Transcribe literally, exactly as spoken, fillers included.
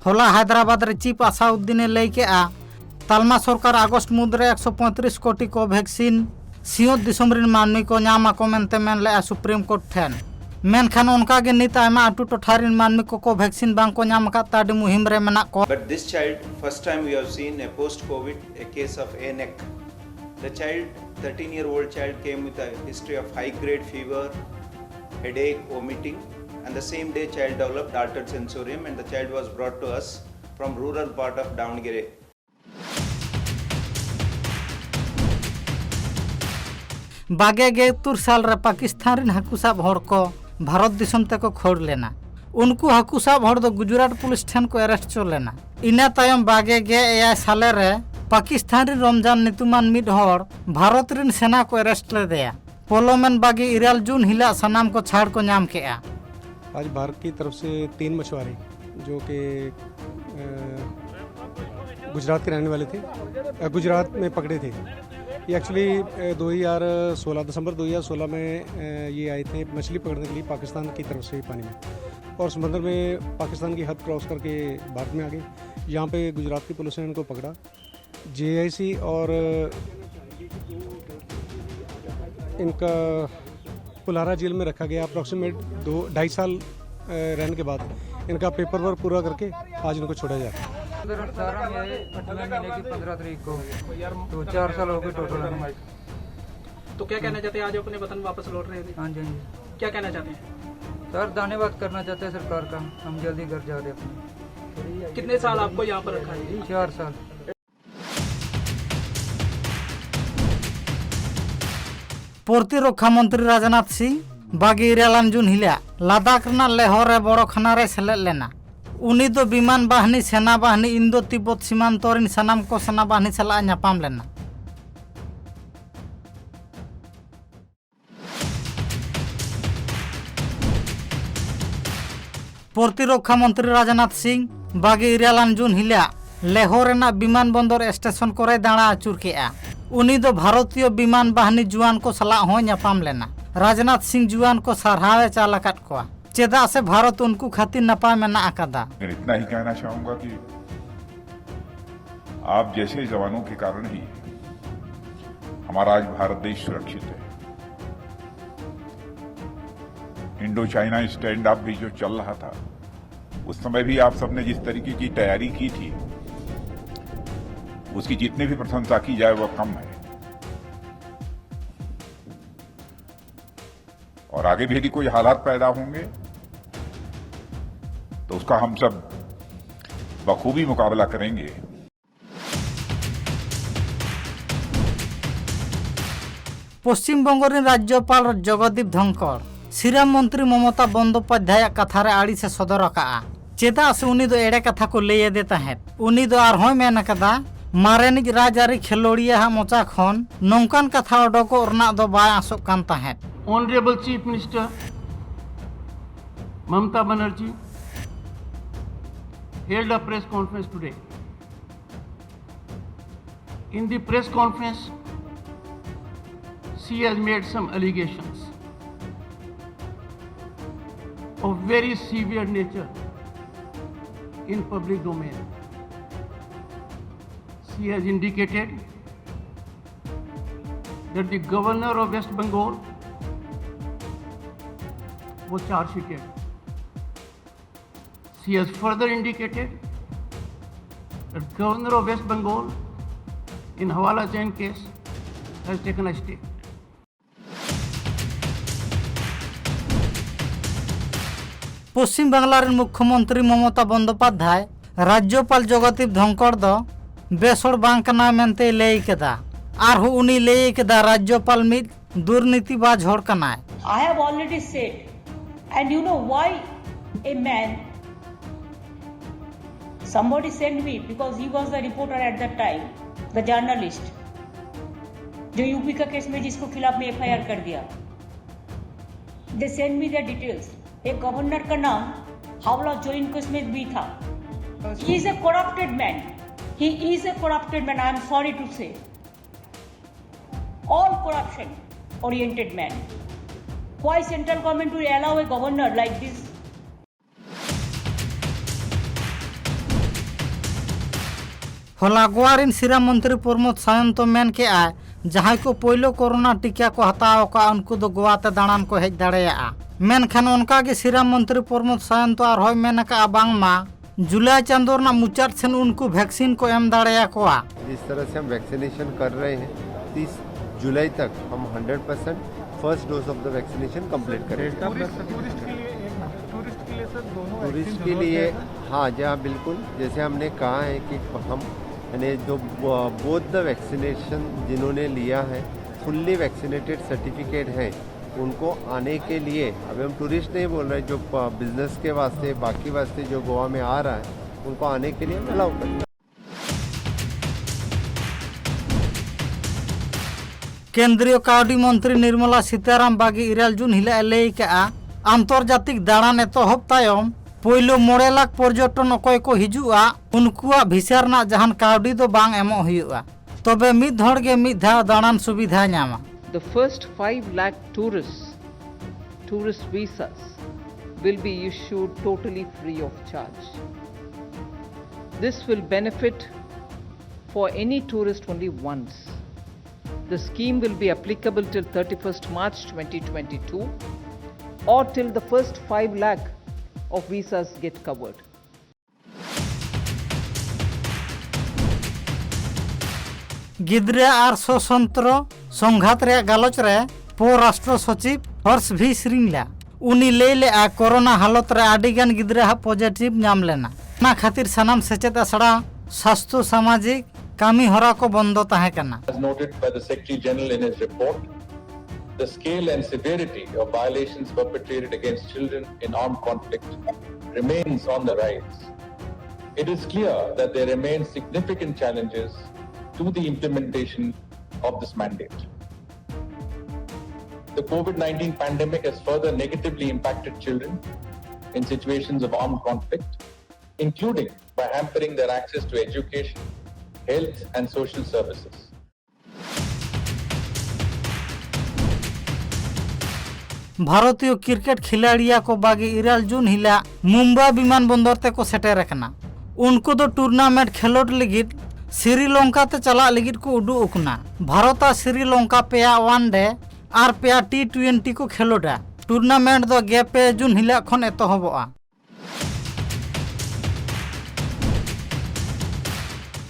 ᱦᱚᱞᱟ ᱦᱟᱭᱫᱨᱟᱵᱟᱫᱽ ᱨᱮ ᱪᱤᱯ ᱟᱥᱟᱩᱫᱽᱫᱤᱱᱮ ᱞᱟᱹᱭ ᱠᱮᱫᱼᱟ, ᱛᱟᱞᱢᱟ ᱥᱚᱨᱠᱟᱨ ᱟᱜᱚᱥᱴ ᱢᱩᱫᱽᱨᱮ ᱮᱠᱥᱚ ᱯᱚᱸᱭᱛᱨᱤᱥ ᱠᱳᱴᱤ ᱠᱳᱵᱷᱮᱠᱥᱤᱱ ᱥᱤᱧᱚᱛ ᱫᱤᱥᱚᱢ ᱨᱤᱱ ᱢᱟᱹᱱᱢᱤ ᱠᱚ ᱧᱟᱢ ᱟᱠᱚ ᱢᱮᱱᱛᱮ ᱢᱮᱱ ᱞᱮᱫᱼᱟ ᱥᱩᱯᱨᱤᱢ ᱠᱳᱨᱴ ᱴᱷᱮᱱ᱾ ᱢᱮᱱᱠᱷᱟᱱ ᱚᱱᱠᱟ ᱜᱮ ᱱᱤᱛ ᱟᱭᱢᱟ ᱟᱹᱛᱩ ᱴᱚᱴᱷᱟ ᱨᱤᱱ ᱢᱟᱹᱱᱢᱤ ᱠᱚ ᱠᱳᱵᱷᱮᱠᱥᱤᱱ ᱵᱟᱝ ᱠᱚ ᱧᱟᱢ ᱟᱠᱟᱫ ᱛᱮ ᱟᱹᱰᱤ ᱢᱩᱦᱤᱢ ᱨᱮ ᱢᱮᱱᱟᱜ ᱠᱚᱣᱟ᱾ But this child, first time we have seen a post-COVID, a case of A neck. The child, thirteen-year-old child, came with a history of high-grade fever, headache, vomiting, and the same day child developed altered sensorium, and the child was brought to us from rural part of Davangere. ᱵᱟᱜᱮ ᱜᱮ ᱛᱩᱨ ᱥᱟᱞ ᱨᱮ ᱯᱟᱠᱤᱥᱛᱟᱱ ᱨᱤᱱ ᱦᱟᱹᱠᱩ ᱥᱟᱵ ᱦᱚᱲ ᱠᱚ ᱵᱷᱟᱨᱚᱛ ᱫᱤᱥᱚᱢ ᱛᱮᱠᱚ ᱠᱷᱟᱹᱲ ᱞᱮᱱᱟ᱾ ᱩᱱᱠᱩ ᱦᱟᱹᱠᱩ ᱥᱟᱵ ᱦᱚᱲ ᱫᱚ ᱜᱩᱡᱽᱨᱟᱴ ᱯᱩᱞᱤᱥ ᱴᱷᱮᱱ ᱠᱚ ᱮᱨᱮᱥᱴ ᱪᱚ ᱞᱮᱱᱟ᱾ ᱤᱱᱟᱹ ᱛᱟᱭᱚᱢ ᱵᱟᱜᱮ ᱜᱮ ᱮᱭᱟᱭ ᱥᱟᱞᱮ ᱨᱮ ᱯᱟᱠᱤᱥᱛᱟᱱ ᱨᱤᱱ ᱨᱚᱢᱡᱟᱱ ᱧᱩᱛᱩᱢᱟᱱ ᱢᱤᱫ ᱦᱚᱲ ᱵᱷᱟᱨᱚᱛ ᱨᱤᱱ ᱥᱮᱱᱟ ᱠᱚ ᱮᱨᱮᱥᱴ ᱞᱮᱫᱮᱭᱟ᱾ ᱯᱚᱞᱚᱢᱮᱱ ᱵᱟᱜᱮ ᱤᱨᱟᱞ ᱡᱩᱱ ᱦᱤᱞᱟᱜ ᱥᱟᱱᱟᱢ ᱠᱚ ᱪᱷᱟᱲ ᱠᱚ ᱧᱟᱢ ᱠᱮᱫᱼᱟ᱾ आज भारत की तरफ से तीन मछुआरे, जो कि, अ, गुजरात के रहने वाले थे, अ, गुजरात में पकड़े थे। ये एक्चुअली, अ, दो हज़ार सोलह, दिसंबर दो हज़ार सोलह में, अ, ये आए थे मछली पकड़ने के लिए पाकिस्तान की तरफ से पानी में, और समंदर में पाकिस्तान की हद क्रॉस करके भारत में आ गए। यहाँ पे गुजरात की पुलिस ने इनको पकड़ा। जेआईसी और इनका पुलारा जेल में रखा गया। अप्रोक्सीमेट दो, ढाई साल, अ, रहने के बाद इनका पेपर वर्क पूरा करके आज इनको छोड़ा जाएगा। सर, अठारह में आए, अठारह महीने की पन्द्रह तारीख को, तो चार साल हो गए टोटल हमें। तो क्या कहना चाहते हैं, आज अपने वतन वापस लौट रहे हैं? हाँ जी, हाँ जी। क्या कहना चाहते हैं? सर, धन्यवाद करना चाहते हैं सरकार का, हम जल्दी घर जा रहे हैं अपने। कितने साल आपको यहाँ पर रखा है? चार साल। ᱯᱨᱚᱛᱤᱨᱚᱠᱠᱷᱟ ᱢᱚᱱᱛᱨᱤ ᱨᱟᱡᱽᱱᱟᱛᱷ ᱥᱤᱝ ᱵᱟᱜᱮ ᱤᱨᱟᱹᱞ ᱟᱱ ᱡᱩᱱ ᱦᱤᱞᱚᱜ ᱞᱟᱫᱟᱠᱷ ᱨᱮᱱᱟᱜ ᱞᱮᱦᱚᱨ ᱨᱮ ᱵᱚᱲᱚ ᱠᱷᱟᱱᱟ ᱨᱮᱭ ᱥᱮᱞᱮᱫ ᱞᱮᱱᱟ᱾ ᱩᱱᱤ ᱫᱚ ᱵᱤᱢᱟᱱ ᱵᱟᱦᱤᱱᱤ, ᱥᱮᱱᱟ ᱵᱟᱦᱤᱱᱤ, ᱤᱱᱫᱳ ᱛᱤᱵᱵᱚᱛ ᱥᱤᱢᱟᱱᱛᱚ ᱨᱤᱱ ᱥᱟᱱᱟᱢ ᱠᱚ ᱥᱮᱱᱟ ᱵᱟᱦᱤᱱᱤ ᱥᱟᱞᱟᱜ ᱮ ᱧᱟᱯᱟᱢ ᱞᱮᱱᱟ᱾ ᱯᱨᱚᱛᱤᱨᱚᱠᱠᱷᱟ ᱢᱚᱱᱛᱨᱤ ᱨᱟᱡᱽᱱᱟᱛᱷ ᱥᱤᱝ ᱵᱟᱜᱮ ᱤᱨᱟᱹᱞ ᱟᱱ ᱡᱩᱱ ᱦᱤᱞᱚᱜ ᱞᱮᱦᱚᱨ ᱨᱮᱱᱟᱜ ᱵᱤᱢᱟᱱ ᱵᱚᱱᱫᱚᱨ ᱥᱴᱮᱥᱚᱱ ᱠᱚᱨᱮᱭ ᱫᱟᱬᱟ ᱟᱹᱪᱩᱨ ᱠᱮᱫᱼᱟ᱾ ᱩᱱᱤ ᱫᱚ ᱵᱷᱟᱨᱚᱛᱤᱭᱚ ᱵᱤᱢᱟᱱ ᱵᱟᱦᱤᱱᱤ ᱡᱩᱣᱟᱱ ᱠᱚ ᱥᱟᱞᱟᱜ ᱦᱚᱸᱭ ᱧᱟᱯᱟᱢ ᱞᱮᱱᱟ᱾ ᱨᱟᱡᱽᱱᱟᱛᱷ ᱥᱤᱝ ᱡᱩᱣᱟᱱ ᱠᱚ ᱥᱟᱨᱦᱟᱣ ᱮ ᱪᱟᱞ ᱟᱠᱟᱫ ᱠᱚᱣᱟ᱾ ᱪᱮᱫᱟᱜ ᱥᱮ ᱵᱷᱟᱨᱚᱛ ᱩᱱᱠᱩ ᱠᱷᱟᱹᱛᱤᱨ ᱱᱟᱯᱟᱭ ᱢᱮᱱᱟᱜ ᱟᱠᱟᱫᱟ᱾ फिर इतना ही कहना चाहूंगा कि आप जैसे जवानों के कारण ही हमारा आज भारत देश सुरक्षित है। इंडो चाइना स्टैंड अप भी जो चल रहा था, उस समय भी आप सबने जिस तरीके की तैयारी की थी, उसकी जितनी भी प्रशंसा की जाए, वह कम है। और आगे भी यदि कोई हालात पैदा होंगे, तो उसका हम सब बखूबी मुकाबला करेंगे। ᱯᱚᱥᱪᱤᱢ ᱵᱚᱝᱜᱚ ᱨᱮᱱ ᱨᱟᱡᱽᱡᱚᱯᱟᱞ ᱡᱚᱜᱚᱫᱤᱯ ᱫᱷᱚᱝᱠᱚᱨ ᱥᱤᱨᱟᱢ ᱢᱚᱱᱛᱨᱤ ᱢᱚᱢᱚᱛᱟ ᱵᱚᱱᱫᱚᱯᱟᱫᱷᱭᱟᱭᱟᱜ ᱠᱟᱛᱷᱟ ᱨᱮ ᱟᱹᱲᱤᱥ ᱮ ᱥᱚᱫᱚᱨ ᱟᱠᱟᱫᱼᱟ᱾ ᱪᱮᱫᱟᱜ ᱥᱮ ᱩᱱᱤ ᱫᱚ ᱮᱲᱮ ᱠᱟᱛᱷᱟ ᱠᱚ ᱞᱟᱹᱭ ᱟᱫᱮ ᱛᱟᱦᱮᱸᱫ᱾ ᱩᱱᱤ ᱫᱚ ᱟᱨᱦᱚᱸᱭ ᱢᱮᱱ ᱟᱠᱟᱫᱟ, ᱢᱟᱨᱮᱱᱤᱡ ᱨᱟᱡᱽᱟᱹᱨᱤ ᱠᱷᱮᱞᱳᱰᱤᱭᱟᱹ ᱦᱟᱜ ᱢᱚᱪᱟ ᱠᱷᱚᱱ ᱱᱚᱝᱠᱟᱱ ᱠᱟᱛᱷᱟ ᱚᱰᱚᱠᱚᱜ ᱨᱮᱱᱟᱜ ᱫᱚ ᱵᱟᱭ ᱟᱸᱥᱚᱜ ᱠᱟᱱ ᱛᱟᱦᱮᱸᱫ᱾ Honorable Chief Minister Mamata Banerjee held a press conference today. In the press conference, she has made some allegations of very severe nature in public domain. She has indicated that the governor of West Bengal was charge sheeted. She has further indicated that governor of West Bengal in Hawala Chain case has taken a step. Paschim Bangla ᱨᱮᱱ ᱢᱩᱠᱷᱭᱚᱢᱚᱱᱛᱨᱤ ᱢᱚᱢᱚᱛᱟ ᱵᱚᱱᱫᱚᱯᱟᱫᱷᱭᱟᱭ ᱨᱟᱡᱽᱡᱚᱯᱟᱞ ᱡᱚᱜᱚᱫᱤᱯ ᱫᱷᱚᱝᱠᱚᱨ ᱫᱚ ᱵᱮᱥ ᱦᱚᱲ ᱵᱟᱝ ᱠᱟᱱᱟᱭ ᱢᱮᱱᱛᱮᱭ ᱞᱟᱹᱭ ᱠᱮᱫᱟ᱾ ᱟᱨᱦᱚᱸ ᱩᱱᱤ ᱞᱟᱹᱭ ᱠᱮᱫᱟ, ᱨᱟᱡᱽᱡᱚᱯᱟᱞ ᱢᱤᱫ ᱫᱩᱨᱱᱤᱛᱤᱵᱟᱡᱽ ᱦᱚᱲ ᱠᱟᱱᱟᱭ᱾ I have already said, and you know why a man, somebody sent me, because he was the reporter at that time, the journalist, जो यूपी का केस में जिसको खिलाफ में एफआईआर कर दिया, they send me the details. एक governor का नाम हावड़ा जॉइंट केस में भी था. He is a corrupted man. He is a corrupted man. I am sorry to say. All corruption oriented man. Why central government will allow a governor like this? ᱦᱚᱞᱟ ᱜᱳᱣᱟ ᱨᱤᱱ ᱥᱤᱨᱟᱢ ᱢᱚᱱᱛᱨᱤ ᱯᱨᱚᱢᱳᱫᱽ ᱥᱟᱭᱚᱱᱛᱚ ᱢᱮᱱ ᱠᱮᱫᱼᱟᱭ, ᱡᱟᱦᱟᱸᱭ ᱠᱚ ᱯᱳᱭᱞᱳ ᱠᱳᱨᱳᱱᱟ ᱴᱤᱠᱟ ᱠᱚ ᱦᱟᱛᱟᱣ ᱟᱠᱟᱫᱼᱟ, ᱩᱱᱠᱩ ᱫᱚ ᱜᱳᱣᱟ ᱛᱮ ᱫᱟᱬᱟᱱ ᱠᱚ ᱦᱮᱡ ᱫᱟᱲᱮᱭᱟᱜᱼᱟ᱾ ᱢᱮᱱᱠᱷᱟᱱ ᱚᱱᱠᱟ ᱜᱮ ᱥᱤᱨᱟᱢ ᱢᱚᱱᱛᱨᱤ ᱯᱨᱚᱢᱳᱫᱽ ᱥᱟᱭᱚᱱᱛᱚ ᱟᱨᱦᱚᱸᱭ ᱢᱮᱱ ᱟᱠᱟᱫᱼᱟ, ᱵᱟᱝᱢᱟ ᱡᱩᱞᱟᱭ ᱪᱟᱸᱫᱳ ᱨᱮᱱᱟᱜ ᱢᱩᱪᱟᱹᱫ ᱥᱮᱱ ᱩᱱᱠᱩ ᱵᱷᱮᱠᱥᱤᱱ ᱠᱚ ᱮᱢ ᱫᱟᱲᱮᱭᱟᱠᱚᱣᱟ᱾ जिस तरह से हम वैक्सीनेशन कर रहे हैं, तीस जुलाई तक हम hundred percent first dose of the vaccination complete करेंगे। टूरिस्ट टूरिस्ट के लिए एक मिनट, टूरिस्ट के लिए सर दोनों टूरिस्ट वैक्सीन के जरूरत लिए है? हाँ जी, हाँ, बिल्कुल। जैसे हमने कहा है कि हम यानी जो बोथ द वैक्सीनेशन जिन्होंने लिया है, फुल्ली वैक्सीनेटेड सर्टिफिकेट है, उनको आने के लिए, अभी हम टूरिस्ट नहीं बोल रहे, जो बिजनेस के वास्ते, बाकी वास्ते जो गोवा में आ रहा है, उनको आने के लिए अलाउ करना। ᱠᱮᱱᱫᱨᱤᱭᱚ ᱠᱟᱹᱣᱰᱤ ᱢᱚᱱᱛᱨᱤ ᱱᱤᱨᱢᱚᱞᱟ ᱥᱤᱛᱟᱨᱟᱢ ᱵᱟᱜᱤ ᱤᱨᱟᱞ ᱡᱩᱱ ᱦᱤᱞᱳᱜ ᱮ ᱞᱟᱹᱭ ᱠᱟᱜᱼᱟ, ᱟᱱᱛᱚᱨᱡᱟᱛᱤᱠ ᱫᱟᱬᱟᱱ ᱮᱛᱚᱦᱚᱵ ᱛᱟᱭᱚᱢ ᱯᱳᱭᱞᱳ ᱢᱚᱬᱮ ᱞᱟᱠᱷ ᱯᱚᱨᱡᱚᱴᱚᱱ ᱚᱠᱚᱭ ᱠᱚ ᱦᱤᱡᱩᱜᱼᱟ, ᱩᱱᱠᱩᱣᱟᱜ ᱵᱷᱤᱥᱟ ᱨᱮᱱᱟᱜ ᱡᱟᱦᱟᱱ ᱠᱟᱹᱣᱰᱤ ᱫᱚ ᱵᱟᱝ ᱮᱢᱚᱜ ᱦᱩᱭᱩᱜᱼᱟ᱾ ᱛᱚᱵᱮ ᱢᱤᱫ ᱦᱚᱲ ᱜᱮ ᱢᱤᱫ ᱫᱷᱟᱣ ᱫᱟᱬᱟᱱ ᱥᱩᱵᱤᱫᱷᱟ ᱧᱟᱢᱟ᱾ The first five lakh tourists, tourist visas, will be issued totally free of charge. This will benefit for any tourist only once. The scheme will be applicable till thirty-first March twenty twenty-two or till the first five lakh of visas get covered. ᱜᱤᱫᱽᱨᱟᱹ ᱟᱨ ᱥᱚᱥᱚᱱᱛᱨᱚ ᱥᱚᱝᱜᱷᱟᱛ ᱨᱮᱭᱟᱜ ᱜᱟᱞᱚᱪ ᱨᱮ ᱯᱚᱨᱚᱨᱟᱥᱴᱨᱚ ᱥᱚᱪᱤᱵᱽ ᱦᱚᱨᱥ ᱵᱷᱤ ᱥᱨᱤᱝᱞᱟ ᱩᱱᱤ ᱞᱟᱹᱭ ᱞᱮᱫᱼᱟ, corona ᱦᱟᱞᱚᱛ ᱨᱮ ᱟᱹᱰᱤ ᱜᱟᱱ ᱜᱤᱫᱽᱨᱟᱹ ᱦᱟᱜ ᱯᱚᱡᱤᱴᱤᱵᱷ ᱧᱟᱢ ᱞᱮᱱᱟ᱾ ᱚᱱᱟ ᱠᱷᱟᱹᱛᱤᱨ ᱥᱟᱱᱟᱢ ᱥᱮᱪᱮᱫ ᱟᱥᱲᱟ, ᱥᱟᱥᱛᱷᱚ ᱥᱟᱢᱟᱡᱤᱠ ᱠᱟᱹᱢᱤ ᱦᱚᱨᱟ ᱠᱚ ᱵᱚᱱᱫᱚ ᱛᱟᱦᱮᱸ ᱠᱟᱱᱟ᱾ As noted by the Secretary General in his report, the scale and severity of violations perpetrated against children in armed conflict remains on the rise. It is clear that there remain significant challenges to the implementation of this mandate. The COVID nineteen pandemic has further negatively impacted children in situations of armed conflict, including by hampering their access to education, health, and social services. ᱵᱷᱟᱨᱚᱛᱤᱭᱚ cricket ᱠᱷᱤᱞᱟᱲᱤᱭᱟ ᱠᱚ ᱵᱟᱜᱮ ᱤᱨᱟᱞ ᱡᱩᱱ ᱦᱤᱞᱟ ᱢᱩᱢᱵᱟᱭ ᱵᱤᱢᱟᱱ ᱵᱚᱱᱫᱚᱨ ᱛᱮᱠᱚ ᱥᱮᱴᱮᱨ ᱟᱠᱟᱱᱟ᱾ ᱩᱱᱠᱩ ᱫᱚ tournament ᱠᱷᱮᱞᱳᱰ ᱞᱟᱹᱜᱤᱫ ᱥᱨᱤᱞᱚᱝᱠᱟ ᱛᱮ ᱪᱟᱞᱟᱜ ᱞᱟᱹᱜᱤᱫ ᱠᱚ ᱩᱰᱩᱠ ᱟᱠᱟᱱᱟ᱾ ᱵᱷᱟᱨᱚᱛ ᱟᱨ ᱥᱨᱤᱞᱚᱝᱠᱟ ᱯᱮᱭᱟ ᱚᱣᱟᱱ ᱰᱮ ᱟᱨ ᱯᱮᱭᱟ ᱴᱤ ᱴᱩᱭᱮᱱᱴᱤ ᱠᱚ ᱠᱷᱮᱞᱳᱰᱟ᱾ ᱴᱩᱨᱱᱟᱢᱮᱱᱴ ᱫᱚ ᱜᱮᱞ ᱯᱮ ᱡᱩᱱ ᱦᱤᱞᱳᱜ ᱠᱷᱚᱱ ᱮᱛᱚᱦᱚᱵᱚᱜᱼᱟ᱾